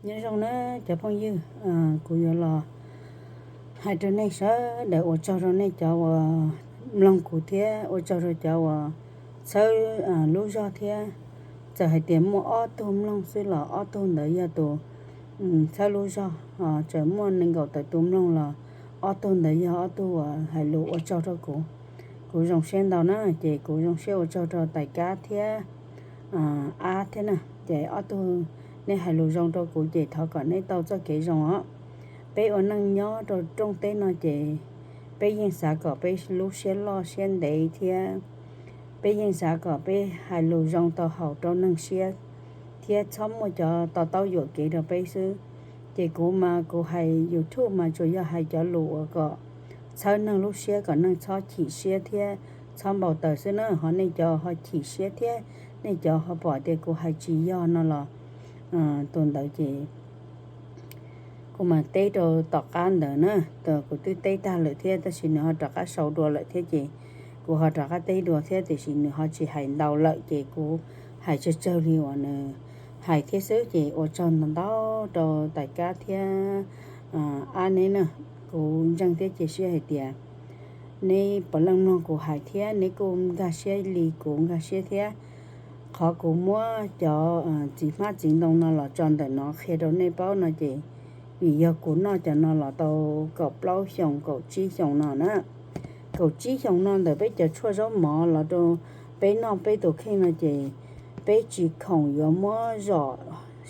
Nyob zoo na cov phooj ywg, kuv yuav los hais rau nej sawv daws ua tsaug rau nej cov uas mloog kuv thiab ua tsaug rau cov uas txhawb lub zog thiab. Txawm hais tias muaj ob tug mloog xwb los ob tug ntawd yog tus txhawb lub zog, txawm muaj nees nkaum tawm tus mloog los ob tug ntawd yog ob tug uas hais lus ua tsaug rau kuv. Kuv zoo siab ntau na, ces kuv zoo siab ua tsaug rau Tais Kab thiab Ab thiab na. Ces ob tug nej hais lus zoo rau kuv ces thov kom nej tau txoj kev zoo os. Peb ua neej nyob rau rooj teb no ces peb yeej xav kom peb lub siab loj siab ntev thiab peb yeej xav kom peb hais lus zoo tau haum rau neeg siab thiab txhob muaj cov to taub yuam kev rau peb xwb. Ces kuv mas kuv hais YouTube mas tsuas yog hais cov lus uas kom txhawb neeg lub siab kom neeg txhob chim siab thiab txhob npau taws xwb na. Ho nej cov ho chim siab thiab nej cov ho pom tias kuv hais tsis yog no los tus ntawd ces kuv mam teb rau tom qab ntawd na. Kuv twb teb tag lawm thiab tab sis nws ho rov qab sau dua lawm thiab ces kuv ho rov qab teb dua thiab tiam sis nws ho tsis hais ntau lawm ces kuv hais tsawg tsawg li uas nws hais thiab xwb. Ces ua tsaug ntau ntau rau Tais Kab thiab Ab neb na. Kuv ntseeg thiab cia siab hais tias neb puav leej mloog kuv hais thiab neb kuj nkag siab li kuv nkag siab thiab. Qhov kuv muab cov txiv hmab txiv ntoo no los tso ntawm no qhia rau nej paub no ces vim yog kuv noj cov no los tau kaum plaub xyoos kaum tsib xyoos no na. Kaum tsib xyoos no ntawm peb cov tshuaj zaub mov los rau peb noj peb tus kheej no ces peb tsis khoom yuav muab zom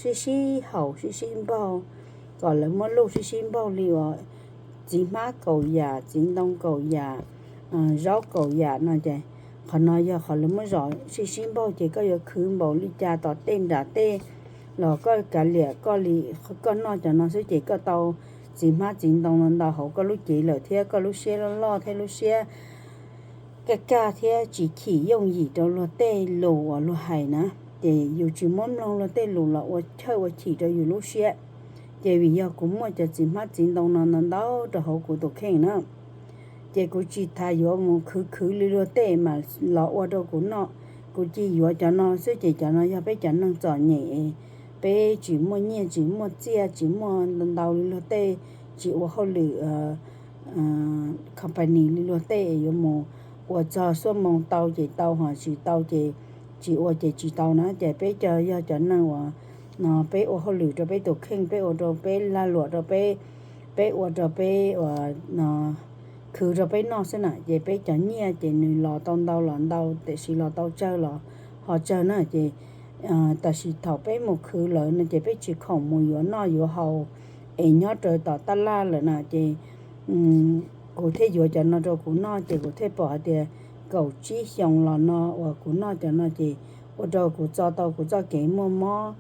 sib sib haus sib sib npaug kom lawv muab luj sib sib npaug li uas txiv hmab kaum yam, txiv ntoo kaum yam, zaub kaum yam no ces qhov no yog qhov lawv muab zom sib sib npaug ces koj yuav khwv npaum li cas tom tej nram tej los koj kav liam koj li, koj noj cov no xwb ces koj tau txiv hmab txiv ntoo no ntau hauv koj lub cev lawm thiab koj lub siab loj loj thiab lub siab kaj kaj thiab tsis chim yooj yim rau luag tej lus uas luag hais na. Ces yus tsis muab mloog luag tej lus los ua chawj ua chim rau yus lub siab. Ces vim yog kuv muaj cov txiv hmab txiv ntoo no ntau ntau rau hauv kuv tus kheej na, ces kuv tsis tas yuav mus khwv khwv li luag tej mas los ua rau kuv noj. Kuv cia yuav cov no xwb ces cov no yog peb cov neeg txom nyem, peb tsis muaj nyiaj tsis muaj txiaj tsis muaj ntau li luag tej, tsis ua hauj lwm company li luag tej yuav mus ua txog xuab moos tau ces tau, ho tsis tau ces tsis ua ces tsis tau na. Ces peb cov yog cov neeg uas no peb ua hauj lwm rau peb tus kheej, peb ua rau peb lag luam rau peb, peb ua rau peb uas no khwv rau peb noj xwb na. Ces peb cov nyiaj ces nws los tau ntau los ntau, tiam sis los tau tsawg los ho tsawg na. Ces tam sim thaum peb mus khwv lawm no ces peb tsis khoom mus yuav noj yuav haus es nyob raws tom tab laj lawm na. Ces kuv thiaj yuav cov no rau kuv noj ces kuv thiaj pom hais tias kaum tsib xyoos los no uas kuv noj cov no ces ua rau kuv txo tau kuv txoj kev muaj mob,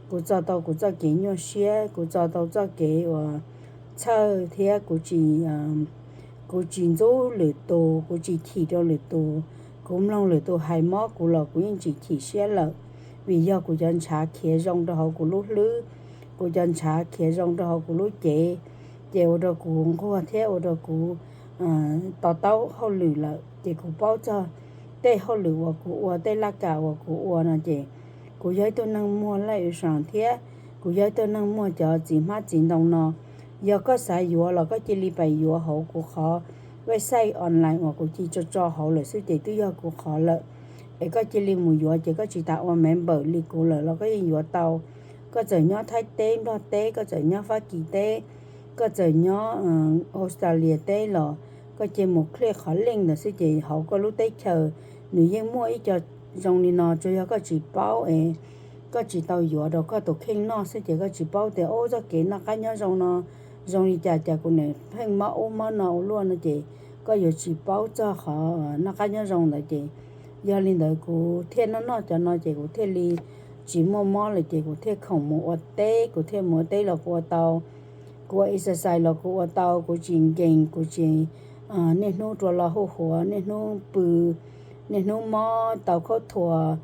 kuv txo tau kuv txoj kev nyuaj siab, kuv txo tau txoj kev uas txhawj thiab kuv tsis, kuv tsis ntxub lwm tus, kuv tsis chim rau lwm tus. Kuv mloog lwm tus hais mob kuv los kuv yeej tsis chim siab lawm, vim yog kuv cov ntshav khiav zoo rau hauv kuv lub hlwb, kuv cov ntshav khiav zoo rau hauv kuv lub cev, ces ua rau kuv nquag thiab ua rau kuv to taub hauj lwm lawm. Ces kuv paub txog tej hauj lwm uas kuv ua, tej laj kam uas kuv ua no ces kuv yog ib tug neeg muag laj ua saas thiab kuv yog ib tug neeg muag cov txiv hmab txiv ntoo no. Yog koj xav yuav los koj cia li pais yuav hauv kuv qhov website online uas kuv cia tso tso hauv lawm xwb ces twb yog kuv qhov lawm. Es koj cia li mus yuav ces koj tsis tas ua member li kuv lawm los koj yeej yuav tau. Koj txawm nyob Thaib teb, Nplog teb, koj txawm nyob Fab Kis teb, koj txawm nyob Australia teb los koj cia mus click qhov link ntawd xwb ces hauv koj lub teb chaws nws yeej muaj ib co zoo li no, tsuas yog koj tsis paub es koj tsis tau yuav rau koj tus kheej noj xwb ces koj tsis paub tias ub txoj kev noj qab nyob zoo no zoo li cas, cas kuv niam pheej mob ub mob no ua luaj no ces koj yuav tsis paub txog qhov noj qab nyob zoo ntawd ces yog li ntawd kuv thiaj noj noj cov no ces kuv thiaj li tsis muaj mob lawm ces kuv thiaj khoom mus ua teb, kuv thiaj mus ua teb los kuv ua tau, kuv ua exercise los kuv ua tau, kuv tsis nkees, kuv tsis niaj hnub rua lo huj huav, niaj hnub pw, niaj hnub mob tau khaub thuas.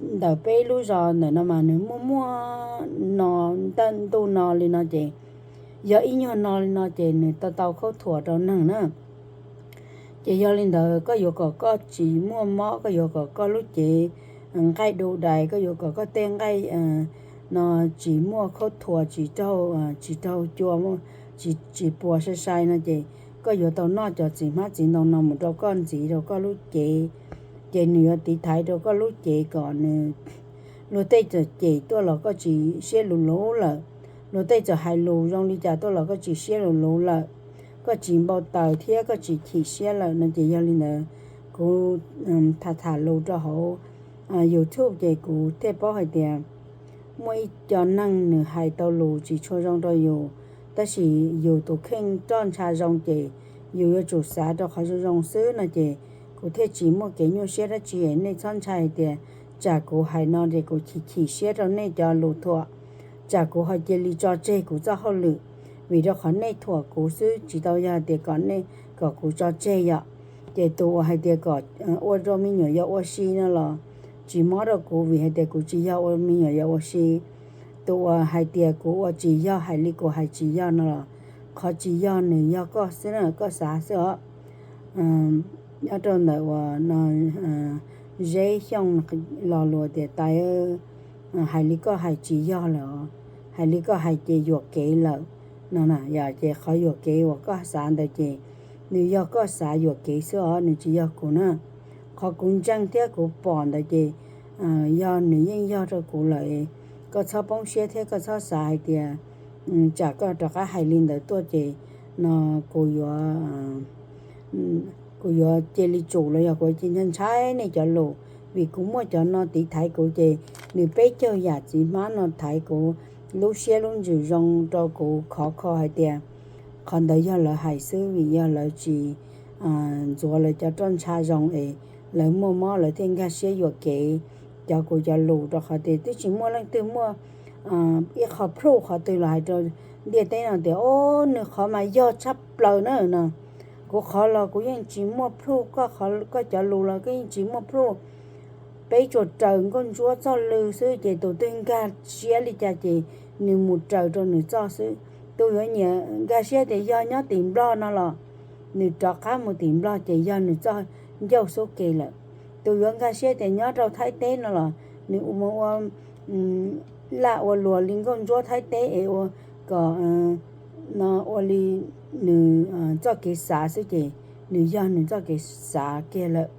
Ntawm peb lub zos ntawm no mas nws muaj muaj no, ntuj no li no ces yog ib nyuag no li no ces nws tau tau khaub thuas rau neeg na. Ces yog li ntawd koj yuav kom koj tsis muaj mob, koj yuav kom koj lub cev nqaij du dais, koj yuav kom koj tej nqaij no tsis muaj khaub thuas, tsis raug, tsis raug cua, tsis, tsis puas sai sai no ces koj yuav tau noj cov txiv hmab txiv ntoo no mus rau koj ntxiv rau koj lub cev. Ces nws yuav tiv thaiv rau koj lub cev kom nws, luag tej txawm cem tuaj los koj tsis siab lus luv lawm, luag tej txawm hais lus zoo li cas tuaj los koj tsis siab lus luv lawm, koj tsis npau taws thiab koj tsis chim siab lawm no ces yog li ntawd kuv tham tham lus rau hauv YouTube ces kuv thiaj paub hais tias muaj ib co neeg nws hais tau lus tsis tshua zoo rau yus, tab sis yus tus kheej roj ntsha zoo ces yus yuav tsum xav rau qhov zoo zoo xwb no ces kuv thiaj tsis muaj kev nyuaj siab dab tsi. Nej txhob ntshai hais tias tsam kuv hais no ces kuv chim chim siab rau nej cov lus thuam, tsam kuv ho cia li tso tseg kuv txoj hauj lwm vim rau qhov nej thuam kuv xwb, tsis tau yog tias kom nej, kom kuv tso tseg yom. Ces tus uas hais tias kom ua rau me nyuam yaus ua si no los tsis mob rau kuv vim hais tias kuv tsis yog ua me nyuam yaus ua si. Tus uas hais tias kuv ua tsis yog, hais li kuv hais tsis yog no los qhov tsis yog nws yog koj xwb na, koj xav xwb os. Nyob rau ntawm uas no Zeb Xyooj lo lus tias tais, hais li koj hais tsis yog lawm os, hais li koj hais ces yuam kev lawm no na. Yog ces qhov yuam kev uas koj xav ntawd ces nws yog koj xav yuam kev xwb os, nws tsis yog kuv na. Qhov kuv ntseeg thiab kuv pom ntawd ces yog nws yeej yog rau kuv lawm. Koj txhob poob siab thiab koj txhob xav hais tias tsam koj rov qab hais li ntawd tuaj ces no kuv yuav, kuv yuav cia li tsum los yog kuv cia li ntshai nej cov lus, vim kuv muaj cov no tiv thaiv kuv ces nws peb caug yam txiv hmab no thaiv kuv lub siab lub ntsws zoo rau kuv khov kho hais tias qhov ntawd yog lawv hais xwb vim yog lawv tsis ntxuav lawv cov roj ntsha zoo es lawv muaj mob lawv thiaj nkag siab yuam kev cov kuv cov lus rau qhov tias twb tsis muaj leej twg muaj ib qho proof qhov twg los hais rau ntiaj teb no tias o nws qhov mas yog tshaj plaws na no. Kuv qhov los kuv yeej tsis muaj proof, koj cov lus los koj yeej tsis muaj proof. Peb tsuas raws nkauj ntsuab txoj lw xwb ces tus twg nkag siab li cas ces nws mus raws rau nws txoj xwb. Tus yuav nyiam nkag siab tias yog nyob tim Nplog no los nws rov qab mus tim Nplog ces yog nws txoj ncauj xub ke lawm. Tus yuav nkag siab tias nyob rau Thaib teb no los nws mus ua laj ua luam li nkauj ntsuab Thaib teb es ua kom no ua li nws txoj kev xav xwb ces nws yog nws txoj kev xav kiag lawm.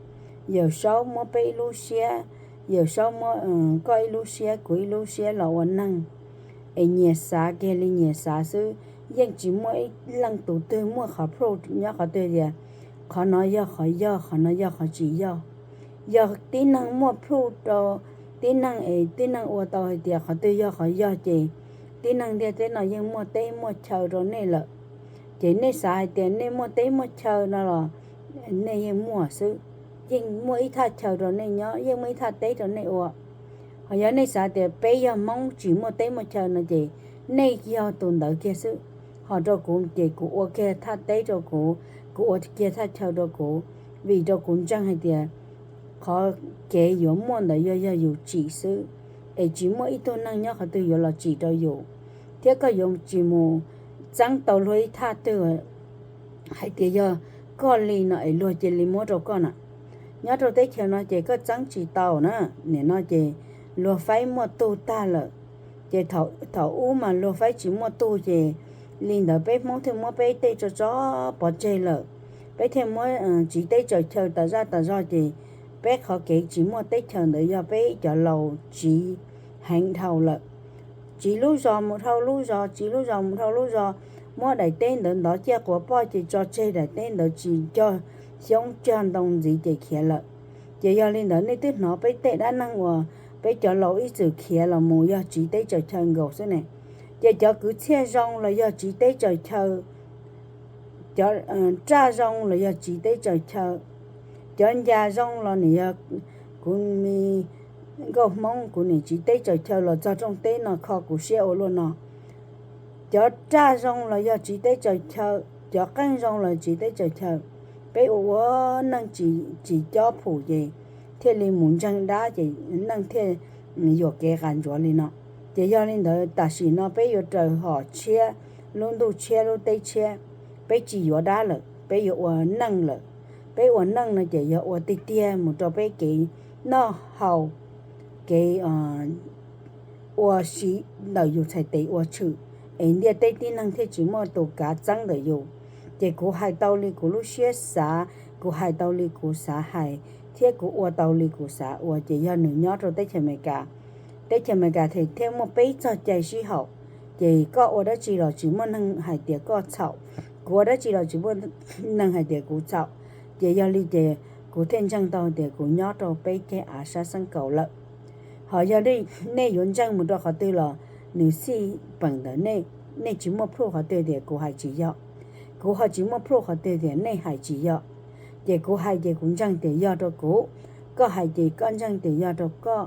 Yawm Saub muab peb ib lub siab, Yawm Saub muab koj ib lub siab kuv ib lub siab los ua neeg es nyias xav kiag li nyias xav xwb. Yeej tsis muaj ib leej tus twg muaj qhov proof nyob qhov twg tias qhov no yog qhov yog, qhov no yog qhov tsis yog. Yog tib neeg muaj proof rau tib neeg es tib neeg ua tau hais tias qhov twg yog qhov yog ces tib neeg ntiaj teb no yeej muaj teb muaj chaw rau nej lawm. Ces nej xav hais tias nej muaj teb muaj chaw no los nej yeej muaj xwb, yeej muaj ib thaj chaw rau nej nyob, yeej muaj ib thaj teb rau nej ua. Ho yog nej xav tias peb yog Hmoob tsis muaj teb muaj chaw no ces nej yog tus ntawd kiag xwb. Ho rau kuv ces kuv ua kiag thaj teb rau kuv, kuv ua kiag thaj chaw rau kuv, vim rau kuv ntseeg hais tias qhov kev yuav muaj ntawd yog, yog yus tsim xwb, es tsis muaj ib tug neeg nyob qhov twg yuav los tsim rau yus, thiab koj yuav tsis mus txeeb tau luag ib thaj twg hais tias yog koj li no es luag cia li muab rau koj na. Nyob rau teb chaws no ces koj txeeb tsis tau na, nim no ces luag faib muaj tug tag lawm. Ces thaum ub mas luag faib tsis muaj tug ces li ntawd peb Hmoob thiaj muab peb tej tso tso pov tseg lawm. Peb thiaj muab tsiv teb tsaws chaw tas zaj tas zog ces peb qhov kev tsis muaj teb chaws ntawd yog peb cov laus tsiv heev dhau lawm. Tsiv lub zos mus dhau lub zos, tsiv lub zos mus dhau lub zos, muab daim teb ntawd ntov ciaj quav poj ces tso tseg daim teb ntawd tsis cog xyoob cog ntoo ntxiv ces khiav lawm. Ces yog li ntawd nej twb hnov peb tej dab neeg uas peb cov laus ib txwm khiav los mus yog tsiv teb tsaws chaw nkaus xwb ne. Ces cov kwv txhiaj zoo los yog tsiv teb tsaws chaw, cov raj zoo los yog tsiv teb tsaws chaw, cov ncas zoo los nim yog kuv me nkauj Hmoob kuv nim tsiv teb tsaws chaw los txog rooj teb no kho kuv siab ua luaj no. Cov raj zoo los yog tsiv teb tsaws chaw, cov qeej zoo los tsiv teb tsaws chaw. Peb ua ua neej tsis cob phum ces thiaj li mus ntseeg dab ces neej thiaj yuam kev qas ntsuav li no. Ces yog li ntawd tam sim no peb yuav raws hom tshiab, lub ntuj tshiab lub teb tshiab, peb tsis yuav dab lawm, peb yuav ua neej lawm. Peb ua neej no ces yog ua tiag tiag mus rau peb kev noj haus, kev ua si ntawm yus txhais tes ua tshwm, es ntiaj teb tib neeg thiaj tsis muaj tus kav txeeb ntawm yus. Ces kuv hais tau li kuv lub siab xav, kuv hais tau li kuv xav hais, thiab kuv ua tau li kuv xav ua. Ces yog nws nyob rau teb chaws Amelikas, teb chaws Amelikas thiaj muaj peb txoj cai sib haum. Ces koj ua dab tsi los tsis muaj neeg hais tias koj txhaum, kuv ua dab tsi los tsis muaj neeg hais tias kuv txhaum. Ces yog li ces kuv thiaj ntseeg tau tias kuv nyob rau peb ceg av sab xeeb kaum lawm. Ho yog nej yuav ntseeg mus rau qhov twg los nws xij peem ntawm nej, nej tsis muaj proof qhov twg tias kuv hais tsis yog, kuv ho tsis muaj proof qhov twg tias nej hais tsis yog. Ces kuv hais ces kuv ntseeg tias yog rau kuv, koj hais ces koj ntseeg tias yog rau koj.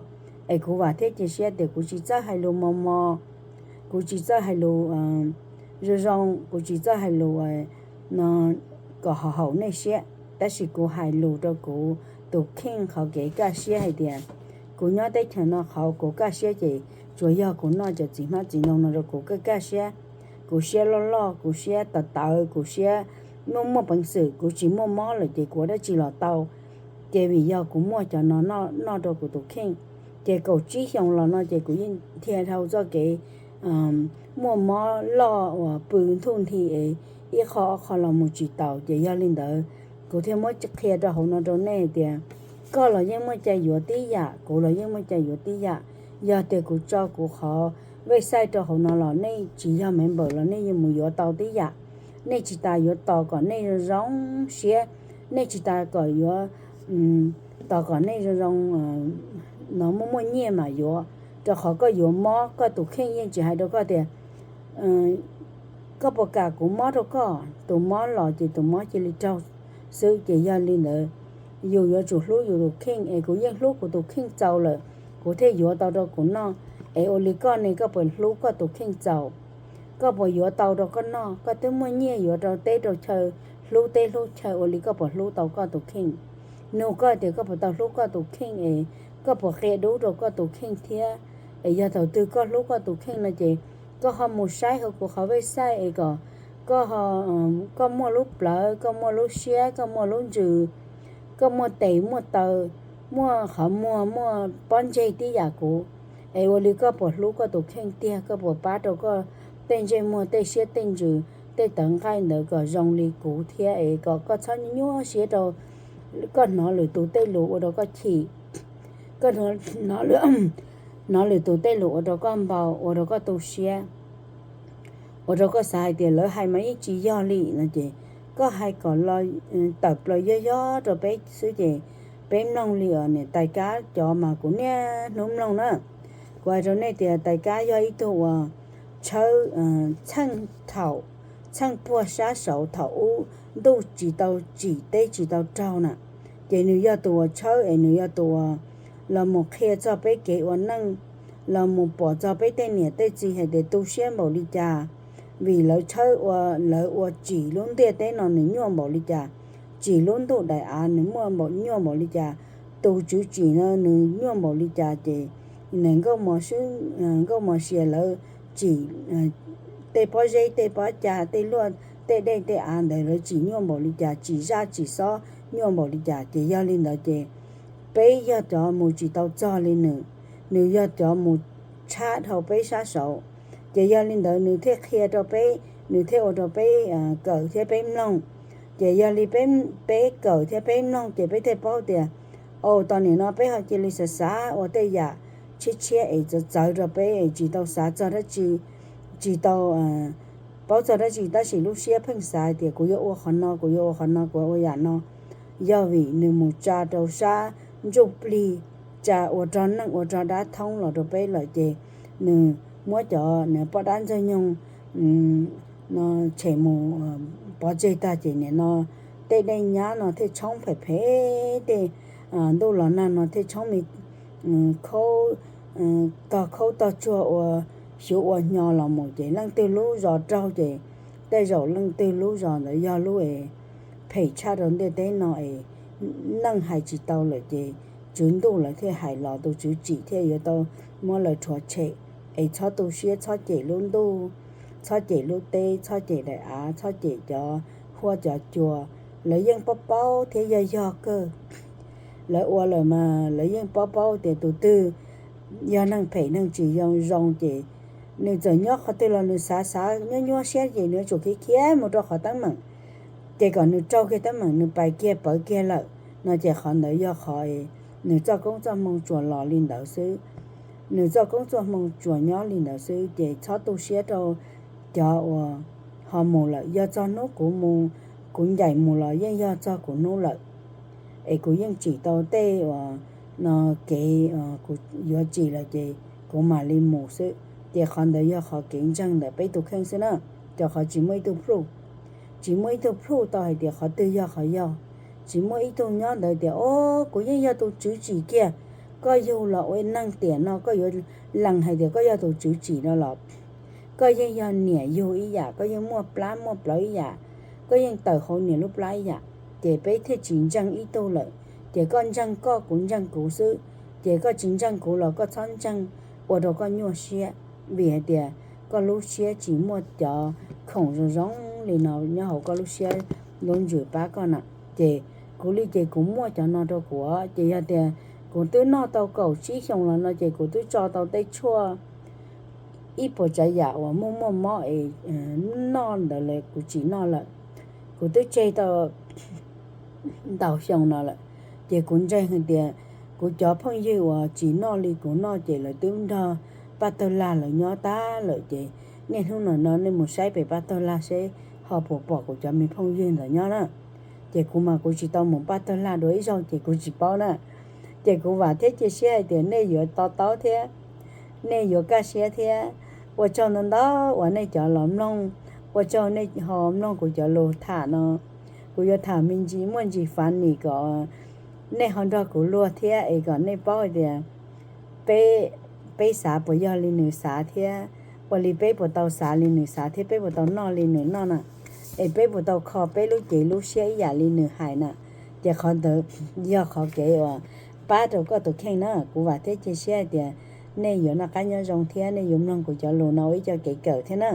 Es kuv vam thiab cia siab tias kuv tsis txawj hais lus mos mos, kuv tsis txawj hais lus zoo zoo, kuv tsis txawj hais lus kom ho haum nej siab, tab sis kuv hais lus rau kuv tus kheej qhov kev kaj siab hais tias kuv nyob teb chaws no qhov kuv kaj siab ces tsuas yog kuv noj cov txiv hmab txiv ntoo no rau kuv kaj kaj siab. Kuv siab loj loj, kuv siab tawv tawv, kuv siab muaj muaj peev xwm, kuv tsis muaj mob lawm ces kuv ua dab tsi los tau. Ces vim yog kuv muaj cov no noj rau kuv tus kheej, ces kaum tsib xyoos los no ces kuv yeej dhia dhau txoj kev muaj mob loj uas pw ntuj nthi es ib qho ob qho los mus tsis taus. Ces yog li ntawd kuv thiaj muab qhia rau hauv no rau nej hais tias koj los yeej muaj cai yuav tib yam, kuv los yeej muaj cai yuav tib yam. Yog tias kuv tso kuv qhov website rau hauv no los nej tsis yog member los nej yeej mus yuav tau tib yam. Nej tsis tas yuav tos kom nej zoo zoo siab, nej tsis tas kom yuav tos kom nej zoo zoo no muaj muaj nyiaj mas yuav, rau qhov koj yuav mob koj tus kheej. Yeej tsis hais rau koj tias koj puas kam kuv mob rau koj, tus mob los ces tus mob cia li raug xwb. Ces yog li ntawd yus yuav tsum hlub yus tus kheej, es kuv yeej hlub kuv tus kheej txaus lawm kuv thiaj yuav tau rau kuv noj. Es ua li koj ne, koj puas hlub koj tus kheej txaus? Koj puas yuav tau rau koj noj? Koj twb muaj nyiaj yuav rau teb rau chaw, hlub teb hlub chaw, ua li koj puas hlub tau koj tus kheej? Nug koj tias koj puas tau hlub koj tus kheej es koj puas qia dub rau koj tus kheej thiab? Es yog thaum twg koj hlub koj tus kheej no ces koj ho mus saib hauv kuv qhov website es kom koj, koj muaj lub plawv, koj muaj lub siab, koj muaj lub ntsws, koj muaj tes muaj taw, muaj qhov muag, muaj pob ntseg tib yam kuv. Es ua li koj puas hlub koj tus kheej tiag? Koj puas pab rau koj tej ntsej muag, tej siab, tej ntsws, tej tawv nqaij ntawd kom zoo li kuv thiab es kom koj txhob nyuaj siab rau koj hnov lwm tus tej lus ua rau koj chim, koj hnov lwm tus tej lus ua rau koj npau, ua rau koj tu siab, ua rau koj xav hais tias lawv hais mas yeej tsis yog li no ces koj hais kom tawm plaws yog yog rau peb xwb ces peb mloog li os. Niam tais kab cov mas kuv niaj hnub mloog na. Kuv hais rau nej tias tais kab yog ib tug uas tshawb txheej thaum, txheej puag sab saud thaum ub ntuj tsis tau tsim teb tsis tau raug na, ces nws yog tus uas tshawb es nws yog tus uas los mus qhia txog peb kev ua neej, los mus pom txog peb tej niam tej txiv hais tias tu siab npaum li cas, vim lawv tshawb ua, lawv ua tsim lub ntiaj teb no nws nyuaj npaum li cas, tsim lub ntuj daim av nws muaj nyuaj npaum li cas, tus tswv tsim no nws nyuaj npaum li cas ces nws nkauj mos, nkauj mos sia lawv tsim tej pob zeb tej pob cag tej luaj tej dej tej av ntawd lawv tsim nyuaj npaum li cas, tsim zaj tsim xob nyuaj npaum li cas. Ces yog li ntawd ces peb yog cov mus tsis tau txog li nws, nws yog cov mus tshab dhau peb sab saud. Ces yog li ntawd nws thiaj qhia rau peb, nws thiaj ua rau peb kawm thiab peb mloog. Ces yog li peb kawm thiab peb mloog ces peb thiaj paub tias, au, tau nim no peb ho cia li xav xav ua tej yam tshiab tshiab es txawv txawv rau peb es tsis tau xav txog dab tsi, tsis tau paub txog dab tsi, tab sis lub siab pheej xav tias kuv yuav ua qhov no, kuv yuav ua qhov no, kuv ua yam no. Yog vim nws mus tsa rau sab ntsuj plig, tsa ua rog neej ua rog dab thoob los rau peb lawm ces nws muab cov poj dab ntxawg nyoog no tshem mus pov tseg tag ces nim no tej dej nyab no thiaj tshoob phem phem, tej ntuj los nag no thiaj tshoob me khaub, tog khaub tog tsuag ua xyuv ua hnyo los mus ces leej twg lub zos raug ces tej zaum leej twg lub zos ntawd yog lub es phem tshaj rau ntiaj teb no es neej hais tsis tau lawm ces tswv ntuj lawv thiaj hais los tus tswv tsim thiaj yuav tau muab lawv rhuav tshem. Es txhob tu siab, txhob cem lub ntuj, txhob cem lub teb, txhob cem daim av, txhob cem cov huab cov cua. Lawv yeej paub paub thiab yog yog kawg. Lawv ua lawm mas lawv yeej paub paub tias tus twg yog neeg phem neeg tsis zoo zoo ces nws txawm nyob qhov twg los nws xav xav nyuaj nyuaj siab ces nws yuav tsum khiav khiav mus rau qhov teeb meem, ces kom nws raug kiag teeb meem nws pais kiag pawv kiag lawm no ces qhov ntawd yog qhov nws txoj koob txoj hmoo tsuas los li ntawd xwb. Nws txoj koob txoj hmoo tsuas nyob li ntawd xwb ces txhob tu siab rau cov uas ho mus lawm. Yog txog hnub kuv mus, kuv ncaim mus los yeej yog txog kuv hnub lawm, es kuv yeej tsim tau tej uas no kev kuv yuav tsim lawm ces kuv mam li mus xwb. Ces qhov ntawd yog qhov kev ntseeg ntawm peb tus kheej xwb na, rau qhov tsis muaj ib tug pluj, tsis muaj ib tug pluj tau hais tias qhov twg yog qhov yog, tsis muaj ib tug nyob ntawd tias o kuv yeej yog tus tswv tsim kiag. Koj yug los ua neeg tiam no koj yuav lees hais tias koj yog tus tswv tsim no los koj yeej yog niam yug ib yam, koj yeej muaj plab muaj plawv ib yam, koj yeej tawm hauv niam lub plab ib yam, ces peb thiaj tsis ntseeg ib tug lawm. Ces koj ntseeg koj, kuv ntseeg kuv xwb, ces koj tsis ntseeg kuv los koj txhob ntseeg ua rau koj nyuaj siab, vim hais tias koj lub siab tsis muaj cov khoom zoo zoo li no nyob hauv koj lub siab lub ntsws pab koj na. Ces kuv li ces kuv muaj cov no rau kuv, ces yog tias kuv twb noj tau kaum tsib xyoos los no ces kuv twb tso tau tej tshuaj ib puas tsav yam uas muaj muaj mob es noj ntawd lawm kuv tsis noj lawm. Kuv twb tseg tau ntau xyoo no lawm, ces kuv ntseeg hais tias kuv cov phooj ywg uas tsis noj li kuv noj ces lawv twb nrog paj tawg lag lawv nyob tag lawm, ces niaj hnub no no nej mus saib pem paj tawg lag seb ho puas pom kuv cov me phooj ywg ntawd nyob na. Ces kuv mas kuv tsis tau mus paj tawg lag dua ib zaug ces kuv tsis paub na. Ces kuv vam thiab cia siab hais tias nej yuav to taub thiab nej yuav kaj siab thiab. Ua tsaug ntau ntau uas nej cov los mloog, ua tsaug nej ho mloog kuv cov lus tham no. Kuv yuav tham me ntsis muaj ntsis fav nis kom nej ho nrog kuv luag thiab es kom nej paub hais tias peb, peb xav puas yog li nws xav thiab, ua li peb puas tau xav li nws xav thiab peb puas tau noj li nws noj na, es peb puas tau kho peb lub cev lub siab ib yam li nws hais na. Ces qhov ntawd yog qhov kev uas pab rau koj tus kheej na. Kuv vam thiab cia siab hais tias nej yuav noj qab nyob zoo thiab nej yuav mloog kuv cov lus no ua ib co kev kawm thiab na.